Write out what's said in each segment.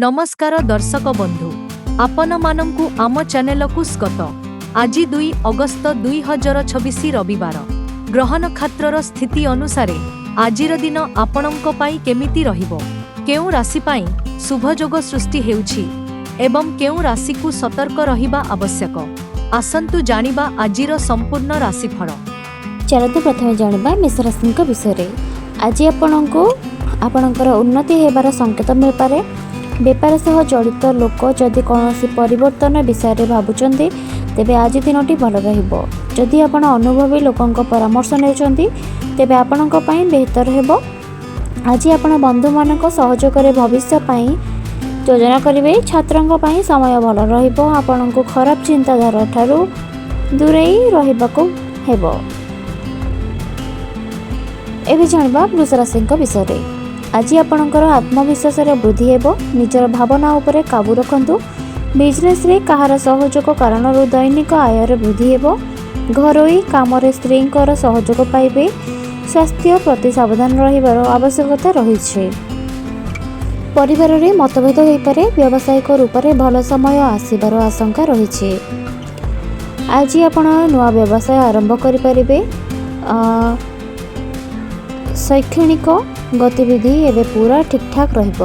ନମସ୍କାର ଦର୍ଶକ ବନ୍ଧୁ, ଆପଣମାନଙ୍କୁ ଆମ ଚ୍ୟାନେଲକୁ ସ୍ୱାଗତ। ଆଜି 2 ଅଗଷ୍ଟ 2026 ରବିବାର। ଗ୍ରହ ନକ୍ଷତ୍ରର ସ୍ଥିତି ଅନୁସାରେ ଆଜିର ଦିନ ଆପଣଙ୍କ ପାଇଁ କେମିତି ରହିବ, କେଉଁ ରାଶି ପାଇଁ ଶୁଭଯୋଗ ସୃଷ୍ଟି ହେଉଛି ଏବଂ କେଉଁ ରାଶିକୁ ସତର୍କ ରହିବା ଆବଶ୍ୟକ, ଆସନ୍ତୁ ଜାଣିବା ଆଜିର ସମ୍ପୂର୍ଣ୍ଣ ରାଶିଫଳ। ଚାଲନ୍ତୁ ପ୍ରଥମେ ଜାଣିବା ମେଷରାଶିଙ୍କ ବିଷୟରେ। ଆଜି ଆପଣଙ୍କୁ ଆପଣଙ୍କର ଉନ୍ନତି ହେବାର ସଂକେତ ମିଳିପାରେ। ବେପାର ସହ ଜଡ଼ିତ ଲୋକ ଯଦି କୌଣସି ପରିବର୍ତ୍ତନ ବିଷୟରେ ଭାବୁଛନ୍ତି, ତେବେ ଆଜି ଦିନଟି ଭଲ ରହିବ। ଯଦି ଆପଣ ଅନୁଭବୀ ଲୋକଙ୍କ ପରାମର୍ଶ ନେଉଛନ୍ତି, ତେବେ ଆପଣଙ୍କ ପାଇଁ ବେହତର ହେବ। ଆଜି ଆପଣ ବନ୍ଧୁମାନଙ୍କ ସହଯୋଗରେ ଭବିଷ୍ୟ ପାଇଁ ଯୋଜନା କରିବେ। ଛାତ୍ରଙ୍କ ପାଇଁ ସମୟ ଭଲ ରହିବ। ଆପଣଙ୍କୁ ଖରାପ ଚିନ୍ତାଧାରା ଠାରୁ ଦୂରେଇ ରହିବାକୁ ହେବ। ଏବେ ଜାଣିବା ବୃଷ ରାଶିଙ୍କ ବିଷୟରେ। ଆଜି ଆପଣଙ୍କର ଆତ୍ମବିଶ୍ୱାସର ବୃଦ୍ଧି ହେବ। ନିଜର ଭାବନା ଉପରେ କାବୁ ରଖନ୍ତୁ। ବିଜନେସରେ କାହାର ସହଯୋଗ କାରଣରୁ ଦୈନିକ ଆୟର ବୃଦ୍ଧି ହେବ। ଘରୋଇ କାମରେ ସ୍ତ୍ରୀଙ୍କର ସହଯୋଗ ପାଇବେ। ସ୍ୱାସ୍ଥ୍ୟ ପ୍ରତି ସାବଧାନ ରହିବାର ଆବଶ୍ୟକତା ରହିଛି। ପରିବାରରେ ମତଭେଦ ହୋଇପାରେ। ବ୍ୟବସାୟିକ ରୂପରେ ଭଲ ସମୟ ଆସିବାର ଆଶଙ୍କା ରହିଛି। ଆଜି ଆପଣ ନୂଆ ବ୍ୟବସାୟ ଆରମ୍ଭ କରିପାରିବେ। ଶୈକ୍ଷଣିକ ଗତିବିଧି ଏବେ ପୁରା ଠିକ୍ଠାକ୍ ରହିବ।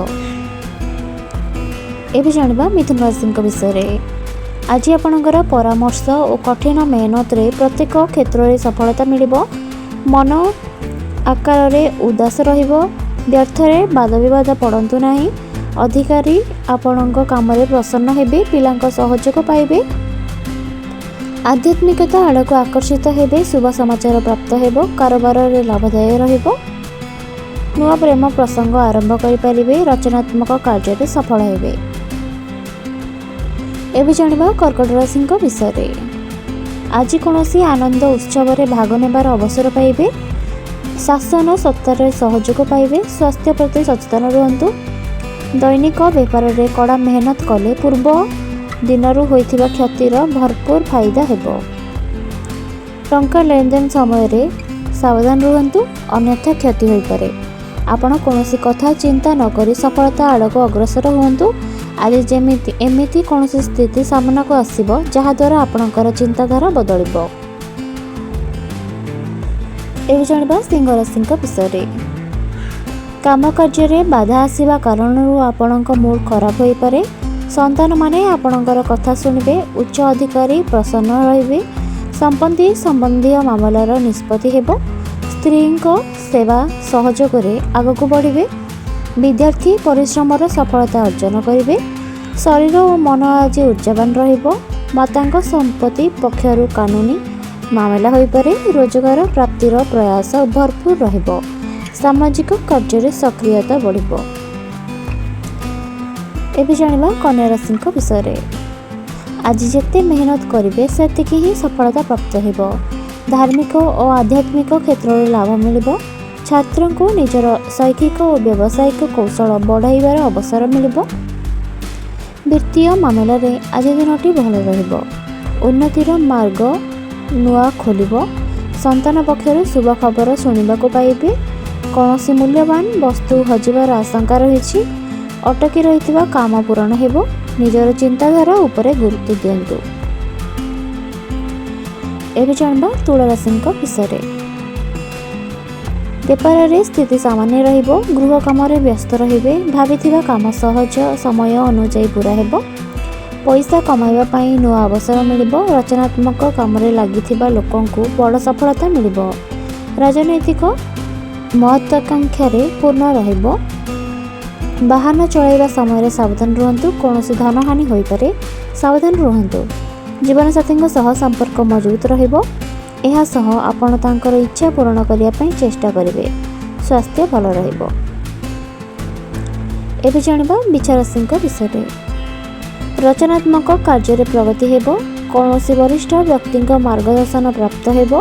ଏବେ ଜାଣିବା ମିଥୁନ ରାଶିଙ୍କ ବିଷୟରେ। ଆଜି ଆପଣଙ୍କର ପରାମର୍ଶ ଓ କଠିନ ମେହନତରେ ପ୍ରତ୍ୟେକ କ୍ଷେତ୍ରରେ ସଫଳତା ମିଳିବ। ମନ ଆକାରରେ ଉଦାସ ରହିବ। ବ୍ୟର୍ଥରେ ବାଦ ବିବାଦ ପଡ଼ନ୍ତୁ ନାହିଁ। ଅଧିକାରୀ ଆପଣଙ୍କ କାମରେ ପ୍ରସନ୍ନ ହେବେ। ପିଲାଙ୍କ ସହଯୋଗ ପାଇବେ। ଆଧ୍ୟାତ୍ମିକତା ଆଡ଼କୁ ଆକର୍ଷିତ ହେବେ। ଶୁଭ ସମାଚାର ପ୍ରାପ୍ତ ହେବ। କାରବାରରେ ଲାଭଦାୟକ ରହିବ। ନୂଆ ପ୍ରେମ ପ୍ରସଙ୍ଗ ଆରମ୍ଭ କରିପାରିବେ। ରଚନାତ୍ମକ କାର୍ଯ୍ୟରେ ସଫଳ ହେବେ। ଏବେ ଜାଣିବା କର୍କଟ ରାଶିଙ୍କ ବିଷୟରେ। ଆଜି କୌଣସି ଆନନ୍ଦ ଉତ୍ସବରେ ଭାଗ ନେବାର ଅବସର ପାଇବେ। ଶାସନ ସତ୍ତାରେ ସହଯୋଗ ପାଇବେ। ସ୍ୱାସ୍ଥ୍ୟ ପ୍ରତି ସଚେତନ ରୁହନ୍ତୁ। ଦୈନିକ ବେପାରରେ କଡ଼ା ମେହନତ କଲେ ପୂର୍ବ ଦିନରୁ ହୋଇଥିବା କ୍ଷତିର ଭରପୁର ଫାଇଦା ହେବ। ଟଙ୍କା ଲେନଦେନ ସମୟରେ ସାବଧାନ ରୁହନ୍ତୁ, ଅନ୍ୟଥା କ୍ଷତି ହୋଇପାରେ। ଆପଣ କୌଣସି କଥା ଚିନ୍ତା ନ କରି ସଫଳତା ଆଡ଼କୁ ଅଗ୍ରସର ହୁଅନ୍ତୁ। ଆଜି ଯେମିତି ଏମିତି କୌଣସି ସ୍ଥିତି ସାମ୍ନାକୁ ଆସିବ, ଯାହାଦ୍ୱାରା ଆପଣଙ୍କର ଚିନ୍ତାଧାରା ବଦଳିବ। ଏବେ ଜାଣିବା ସିଂହ ରାଶିଙ୍କ ବିଷୟରେ। କାମ କାର୍ଯ୍ୟରେ ବାଧା ଆସିବା କାରଣରୁ ଆପଣଙ୍କ ମୁଡ୍ ଖରାପ ହୋଇପାରେ। ସନ୍ତାନମାନେ ଆପଣଙ୍କର କଥା ଶୁଣିବେ। ଉଚ୍ଚ ଅଧିକାରୀ ପ୍ରସନ୍ନ ରହିବେ। ସମ୍ପତ୍ତି ସମ୍ବନ୍ଧୀୟ ମାମଲାର ନିଷ୍ପତ୍ତି ହେବ। ସ୍ତ୍ରୀଙ୍କ ସେବା ସହଯୋଗରେ ଆଗକୁ ବଢ଼ିବେ। ବିଦ୍ୟାର୍ଥୀ ପରିଶ୍ରମର ସଫଳତା ଅର୍ଜନ କରିବେ। ଶରୀର ଓ ମନ ଆଜି ଉର୍ଜାବାନ ରହିବ। ମାତାଙ୍କ ସମ୍ପତ୍ତି ପକ୍ଷରୁ କାନୁନି ମାମଲା ହୋଇପାରେ। ରୋଜଗାର ପ୍ରାପ୍ତିର ପ୍ରୟାସ ଭରପୁର ରହିବ। ସାମାଜିକ କାର୍ଯ୍ୟରେ ସକ୍ରିୟତା ବଢ଼ିବ। ଏବେ ଜାଣିବା କନ୍ୟା ରାଶିଙ୍କ ବିଷୟରେ। ଆଜି ଯେତେ ମେହନତ କରିବେ, ସେତିକି ହିଁ ସଫଳତା ପ୍ରାପ୍ତ ହେବ। ଧାର୍ମିକ ଓ ଆଧ୍ୟାତ୍ମିକ କ୍ଷେତ୍ରରେ ଲାଭ ମିଳିବ। ଛାତ୍ରଙ୍କୁ ନିଜର ଶୈକ୍ଷିକ ଓ ବ୍ୟବସାୟିକ କୌଶଳ ବଢ଼ାଇବାର ଅବସର ମିଳିବ। ବିତ୍ତୀୟ ମାମଲାରେ ଆଜି ଦିନଟି ଭଲ ରହିବ। ଉନ୍ନତିର ମାର୍ଗ ନୂଆ ଖୋଲିବ। ସନ୍ତାନ ପକ୍ଷରୁ ଶୁଭ ଖବର ଶୁଣିବାକୁ ପାଇବେ। କୌଣସି ମୂଲ୍ୟବାନ ବସ୍ତୁ ହଜିବାର ଆଶଙ୍କା ରହିଛି। ଅଟକି ରହିଥିବା କାମ ପୂରଣ ହେବ। ନିଜର ଚିନ୍ତାଧାରା ଉପରେ ଗୁରୁତ୍ୱ ଦିଅନ୍ତୁ। ଏବେ ଜାଣିବା ତୁଳା ରାଶିଙ୍କ ବିଷୟରେ। ବେପାରରେ ସ୍ଥିତି ସାମାନ୍ୟ ରହିବ। ଗୃହ କାମରେ ବ୍ୟସ୍ତ ରହିବେ। ଭାବିଥିବା କାମ ସହଜ ସମୟ ଅନୁଯାୟୀ ପୂରା ହେବ। ପଇସା କମାଇବା ପାଇଁ ନୂଆ ଅବସର ମିଳିବ। ରଚନାତ୍ମକ କାମରେ ଲାଗିଥିବା ଲୋକଙ୍କୁ ବଡ଼ ସଫଳତା ମିଳିବ। ରାଜନୈତିକ ମହତ୍ୱାକାଂକ୍ଷାରେ ପୂର୍ଣ୍ଣ ରହିବ। ବାହନ ଚଳାଇବା ସମୟରେ ସାବଧାନ ରୁହନ୍ତୁ। କୌଣସି ଧନହାନି ହୋଇପାରେ, ସାବଧାନ ରୁହନ୍ତୁ। ଜୀବନସାଥୀଙ୍କ ସହ ସମ୍ପର୍କ ମଜବୁତ ରହିବ। ଏହା ସହ ଆପଣ ତାଙ୍କର ଇଚ୍ଛା ପୂରଣ କରିବା ପାଇଁ ଚେଷ୍ଟା କରିବେ। ସ୍ୱାସ୍ଥ୍ୟ ଭଲ ରହିବ। ଏବେ ଜାଣିବା ବିଛା ରାଶିଙ୍କ ବିଷୟରେ। ରଚନାତ୍ମକ କାର୍ଯ୍ୟରେ ପ୍ରଗତି ହେବ। କୌଣସି ବରିଷ୍ଠ ବ୍ୟକ୍ତିଙ୍କ ମାର୍ଗଦର୍ଶନ ପ୍ରାପ୍ତ ହେବ।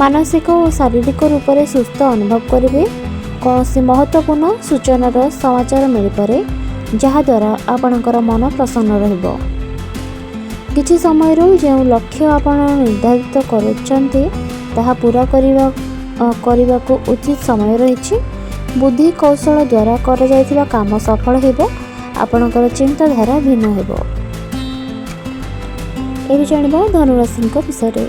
ମାନସିକ ଓ ଶାରୀରିକ ରୂପରେ ସୁସ୍ଥ ଅନୁଭବ କରିବେ। କୌଣସି ମହତ୍ତ୍ୱପୂର୍ଣ୍ଣ ସୂଚନାର ସମାଚାର ମିଳିପାରେ, ଯାହାଦ୍ୱାରା ଆପଣଙ୍କର ମନ ପ୍ରସନ୍ନ ରହିବ। କିଛି ସମୟରୁ ଯେଉଁ ଲକ୍ଷ୍ୟ ଆପଣ ନିର୍ଦ୍ଧାରିତ କରୁଛନ୍ତି, ତାହା ପୂରା କରିବାକୁ ଉଚିତ ସମୟ ରହିଛି। ବୁଦ୍ଧି କୌଶଳ ଦ୍ୱାରା କରାଯାଇଥିବା କାମ ସଫଳ ହେବ। ଆପଣଙ୍କର ଚିନ୍ତାଧାରା ଭିନ୍ନ ହେବ। ଏବେ ଜାଣିବା ଧନୁରାଶିଙ୍କ ବିଷୟରେ।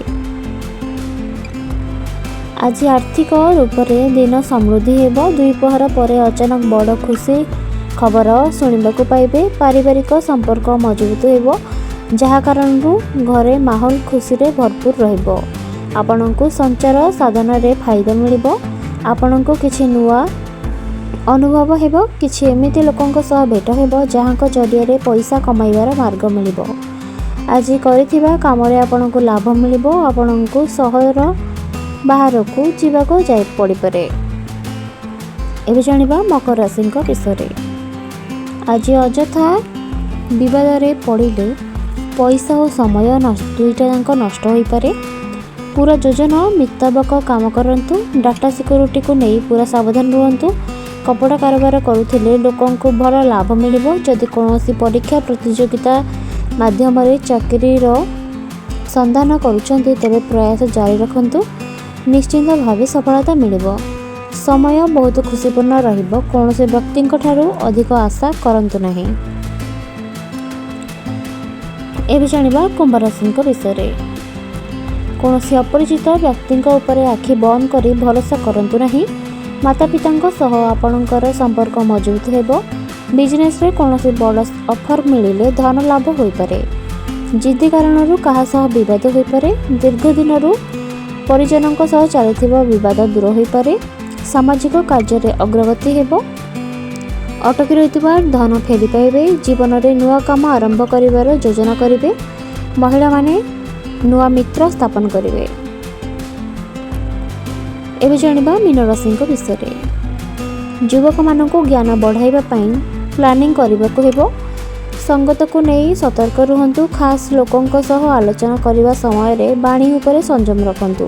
ଆଜି ଆର୍ଥିକ ରୂପରେ ଦିନ ସମୃଦ୍ଧି ହେବ। ଦ୍ୱିପହର ପରେ ଅଚାନକ ବଡ଼ ଖୁସି ଖବର ଶୁଣିବାକୁ ପାଇବେ। ପାରିବାରିକ ସମ୍ପର୍କ ମଜବୁତ ହେବ, ଯାହା କାରଣରୁ ଘରେ ମାହୋଲ ଖୁସିରେ ଭରପୁର ରହିବ। ଆପଣଙ୍କୁ ସଞ୍ଚାର ସାଧନରେ ଫାଇଦା ମିଳିବ। ଆପଣଙ୍କୁ କିଛି ନୂଆ ଅନୁଭବ ହେବ। କିଛି ଏମିତି ଲୋକଙ୍କ ସହ ଭେଟ ହେବ, ଯାହାଙ୍କ ଜରିଆରେ ପଇସା କମାଇବାର ମାର୍ଗ ମିଳିବ। ଆଜି କରିଥିବା କାମରେ ଆପଣଙ୍କୁ ଲାଭ ମିଳିବ। ଆପଣଙ୍କୁ ସହର ବାହାରକୁ ଯିବାକୁ ଯାଇ ପଡ଼ିପାରେ। ଏବେ ଜାଣିବା ମକର ରାଶିଙ୍କ ବିଷୟରେ। ଆଜି ଅଯଥା ବିବାଦରେ ପଡ଼ିଲେ ପଇସା ଓ ସମୟ ଦୁଇଟା ଯାକ ନଷ୍ଟ ହୋଇପାରେ। ପୁରା ଯୋଜନା ମୁତାବକ କାମ କରନ୍ତୁ। ଡାଟା ସିକ୍ୟୁରିଟିକୁ ନେଇ ପୁରା ସାବଧାନ ରୁହନ୍ତୁ। କପଡ଼ା କାରବାର କରୁଥିଲେ ଲୋକଙ୍କୁ ଭଲ ଲାଭ ମିଳିବ। ଯଦି କୌଣସି ପରୀକ୍ଷା ପ୍ରତିଯୋଗିତା ମାଧ୍ୟମରେ ଚାକିରିର ସନ୍ଧାନ କରୁଛନ୍ତି, ତେବେ ପ୍ରୟାସ ଜାରି ରଖନ୍ତୁ। ନିଶ୍ଚିନ୍ତ ଭାବେ ସଫଳତା ମିଳିବ। ସମୟ ବହୁତ ଖୁସିପୂର୍ଣ୍ଣ ରହିବ। କୌଣସି ବ୍ୟକ୍ତିଙ୍କ ଠାରୁ ଅଧିକ ଆଶା କରନ୍ତୁ ନାହିଁ। ଏବେ ଜାଣିବା କୁମ୍ଭ ରାଶିଙ୍କ ବିଷୟରେ। କୌଣସି ଅପରିଚିତ ବ୍ୟକ୍ତିଙ୍କ ଉପରେ ଆଖି ବନ୍ଦ କରି ଭରସା କରନ୍ତୁ ନାହିଁ। ମାତା ପିତାଙ୍କ ସହ ଆପଣଙ୍କର ସମ୍ପର୍କ ମଜବୁତ ହେବ। ବିଜନେସରେ କୌଣସି ବଡ଼ ଅଫର ମିଳିଲେ ଧନ ଲାଭ ହୋଇପାରେ। ଜିଦି କାରଣରୁ କାହା ସହ ବିବାଦ ହୋଇପାରେ। ଦୀର୍ଘ ଦିନରୁ ପରିଜନଙ୍କ ସହ ଚାଲିଥିବା ବିବାଦ ଦୂର ହୋଇପାରେ। ସାମାଜିକ କାର୍ଯ୍ୟରେ ଅଗ୍ରଗତି ହେବ। ଅଟକି ରହିଥିବା ଧନ ଫେରି ପାଇବେ। ଜୀବନରେ ନୂଆ କାମ ଆରମ୍ଭ କରିବାର ଯୋଜନା କରିବେ। ମହିଳାମାନେ ନୂଆ ମିତ୍ର ସ୍ଥାପନ କରିବେ। ଏବେ ଜାଣିବା ମୀନ ରାଶିଙ୍କ ବିଷୟରେ। ଯୁବକମାନଙ୍କୁ ଜ୍ଞାନ ବଢ଼ାଇବା ପାଇଁ ପ୍ଲାନିଂ କରିବାକୁ ହେବ। ସଙ୍ଗତକୁ ନେଇ ସତର୍କ ରୁହନ୍ତୁ। ଖାସ୍ ଲୋକଙ୍କ ସହ ଆଲୋଚନା କରିବା ସମୟରେ ବାଣୀ ଉପରେ ସଂଯମ ରଖନ୍ତୁ।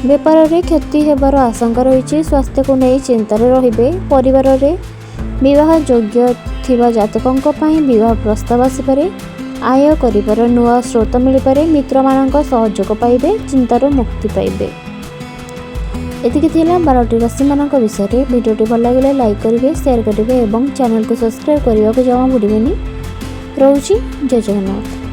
ବେପାରରେ କ୍ଷତି ହେବାର ଆଶଙ୍କା ରହିଛି। ସ୍ୱାସ୍ଥ୍ୟକୁ ନେଇ ଚିନ୍ତାରେ ରହିବେ। ପରିବାରରେ ବିବାହ ଯୋଗ୍ୟ ଥିବା ଜାତକଙ୍କ ପାଇଁ ବିବାହ ପ୍ରସ୍ତାବ ଆସିପାରେ। ଆୟ କରିବାର ନୂଆ ସ୍ରୋତ ମିଳିପାରେ। ମିତ୍ରମାନଙ୍କ ସହଯୋଗ ପାଇବେ। ଚିନ୍ତାରୁ ମୁକ୍ତି ପାଇବେ। ଏତିକି ଥିଲା 12ଟି ରାଶିମାନଙ୍କ ବିଷୟରେ। ଭିଡ଼ିଓଟି ଭଲ ଲାଗିଲେ ଲାଇକ୍ କରିବେ, ସେୟାର କରିବେ ଏବଂ ଚ୍ୟାନେଲକୁ ସବସ୍କ୍ରାଇବ୍ କରିବାକୁ ଜମା ଭୁଲିବେନି। ରହୁଛି, ଜୟ ଜଗନ୍ନାଥ।